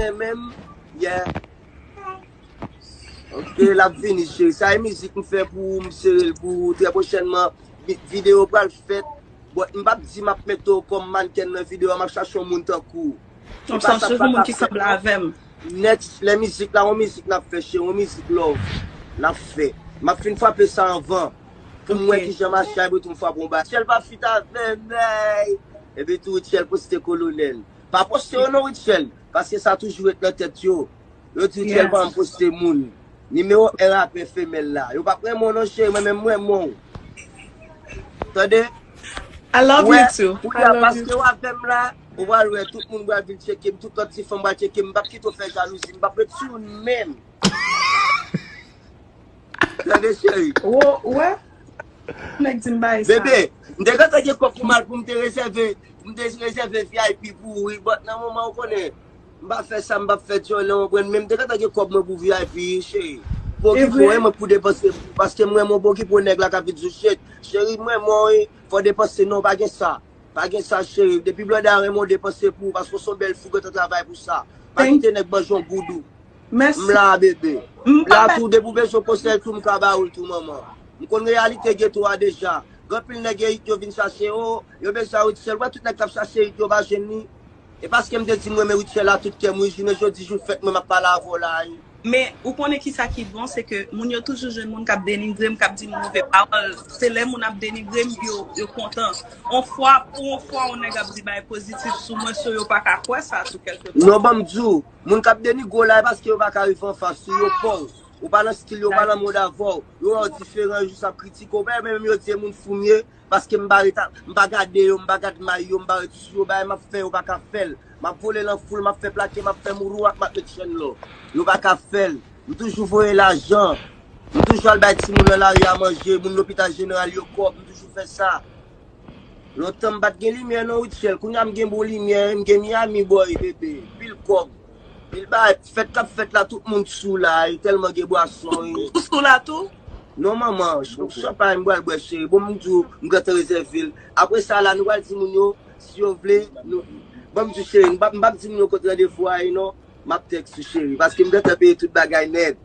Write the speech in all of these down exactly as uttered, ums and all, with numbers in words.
renmen m, yeah. Ok, l ap vini, cheri. Sa e mizik m fè pou ou, m sere l pou ou. Trè pwochènman, vi- videyo pral fèt. But m p ap di m ap mete w kòm mannken nan videyo a, m ap chache yon moun tankou ou. Se pa sa k pa ka fèt, non. Next, lè mizik la, yon mizik n ap fè, cheri, yon mizik love n ap fè. M ap fin frape sa anvan. Pou m wè kijan machay pou m frape yon bagay. Rutshelle pa fit avè m, ey. Epi tou Rutshelle poste Kolonèl. Pa poste yo non, Rutshelle, paske sa toujou ret nan tèt yo. Yo di Rutshelle pa janm poste moun. Nimewo en rapè femèl la. Yo p ap renmen w non, cheri, mwen menm m renmen w. Tande? I love you too. Kounye a, paske w avè m la, ou pral wè tout moun pral vin tcheke m, tout lòt ti fanm pral tcheke m, m p ap kite w fè jalouzi, m p ap ret sou ou menm. Tande, cheri. Ou wè? Nèg di m bay sa. Bebe, m te gentan gen kòb pou m al pou m te rezève, m te rezève V I P pou ou, wi, but nan moman ou konnen, m pa fè sa, m p ap fè dyòlè, w konprann, men m te gentan gen kòb mwen pou V I P, wi, cheri. Pou okipe w, mwen pou depanse, paske m renmen w, pou okipe w, nèg la k ap vin sou shit. Cheri, m renmen w, wi, fò w depanse, non, pa gen sa. Pa gen sa, cheri. Depi blòdè a renmen w, depanse pou ou, paske w se yon bèl fi, w gentan travay pou sa. Pa kite nèg manje w goudou. M la, bebe. M la tou, depi w bezwen konsèy tou, m ka ba ou l tou, manman. M konn reyalite geto a deja. Gen anpil nèg Ayiti yo vin chache, o, yo bezwen Rutshelle. Wè tout nèg k ap chache Ayiti yo pa jwenn li. E paske m te di m renmen Rutshelle a tout kè m, wi, jounen jodi jou fèt mwen, m ap pale avè w la, wi. Men, ou konnen kisa ki bon, se ke moun yo toujou jwenn moun k ap denigre m, k ap di m move pawòl. Se lè moun ap denigre m, yo, yo kontan. On fwa, pou on fwa, on nèg ap di bagay pozitif sou mwen, so yo pa ka kwè sa tou, kèlkepwen. Non, ban m di w, moun k ap denigre w la, e paske yo pa ka rive anfas ou, yo pè w. Ou pa nan stil yo, yo pa nan mod avè w. Yo wè w diferan, yo jis ap kritike w. Menm yo di e moun fou m ye, paske m pa ret, m pa gade yo, m pa gad may yo, m pa ret sou yo, bagay m ap fè, yo pa ka fè l. M ap vole nan foul, m ap fè plake, m ap fè mourouak, m ap met chèn lò. Yo pa ka fè l. M toujou voye lajan. M toujou al bay timoun nan lari a manje, moun lopital jeneral yo kòb, m toujou fè sa. Lontan m pa t gen limyè non, Rutshelle. Kounye a m gen bon limyè, m gen Miami Boy, bebe. Pil kòb. Pil bagay. Fèt k ap fèt la, tout moun sou la, e tèlman gen bwason, e. Ou sou la tou? Non, manman, ch- chanpay m pral bwè, cheri. Bon, m di w, m gentan rezève l. Apre sa la, nou pral di moun yo, si yo vle, nou, bon, m di w, cheri, m p ap, m p ap di moun yo kot randevou a ye, non. M ap tèks ou, cheri, paske m gentan peye tout bagay nèt.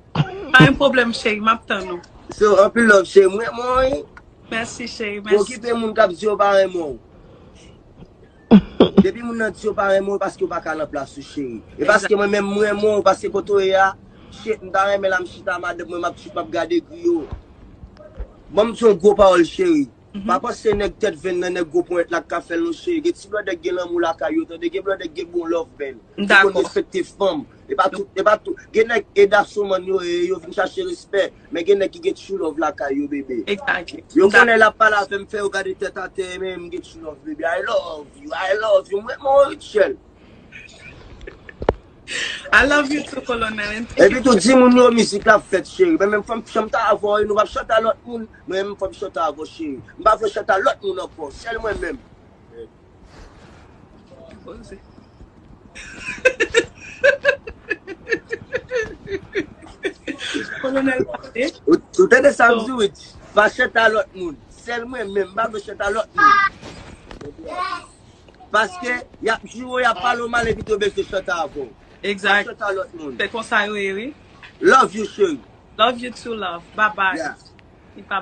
Pa gen pwoblèm, cheri, m ap tann ou. So, anpil love, cheri. M renmen w, wi. Mèsi, cheri, mèsi. Okipe moun k ap di yo pa renmen w. Depi moun nan di yo pa renmen w, paske yo pa ka nan plas ou, cheri. E paske mwen menm, m renmen w, paske kote w ye a, shit, m ta renmen la, m chita madanm mwen, m ap, m ap gade griyo. Ban m di yon gwo pawòl, cheri. Pa panse nèg tèt venn nan, nèg gwo ponyèt la k ka fè l non, cheri. Gen ti blòdè k gen lanmou lakay yo, tande, gen blòdè k gen bon love, man. Ki konn respekte fanm. E pa tout, e pa tout. Gen nèg e dasomann yo ye, yo vin chache respè. Men gen nèg ki gen true love lakay yo, bebe. Yo konnen l ap pale avè m, fè yo gade tèt atè, men m gen true love, bebe. I love you, I love you. M renmen w, Rutshelle. I love you too, Colonel, and thank you. Epi tou, di moun yo mizik la ap fèt, cheri. Men menm fanm, chanm ta avè w, nou p ap chante a lòt moun. Mwen menm, fanm chante avè w, cheri. M pa vle chante a lòt moun ankò. Sèl mwen menm. Poze. Colonel Poze. Ou, ou tande sa m di, wi? Pa chante a lòt moun. Sèl mwen menm, m pa vle chante a lòt moun. Paske y ap jure w, y ap pale w mal, epi tou yo bezwen chante avè w. Egzak. Pa chante a lòt moun. Se konsa yo ye, wi. Love you, cheri. Love you too, love. Bye bye. Yeah. Li pa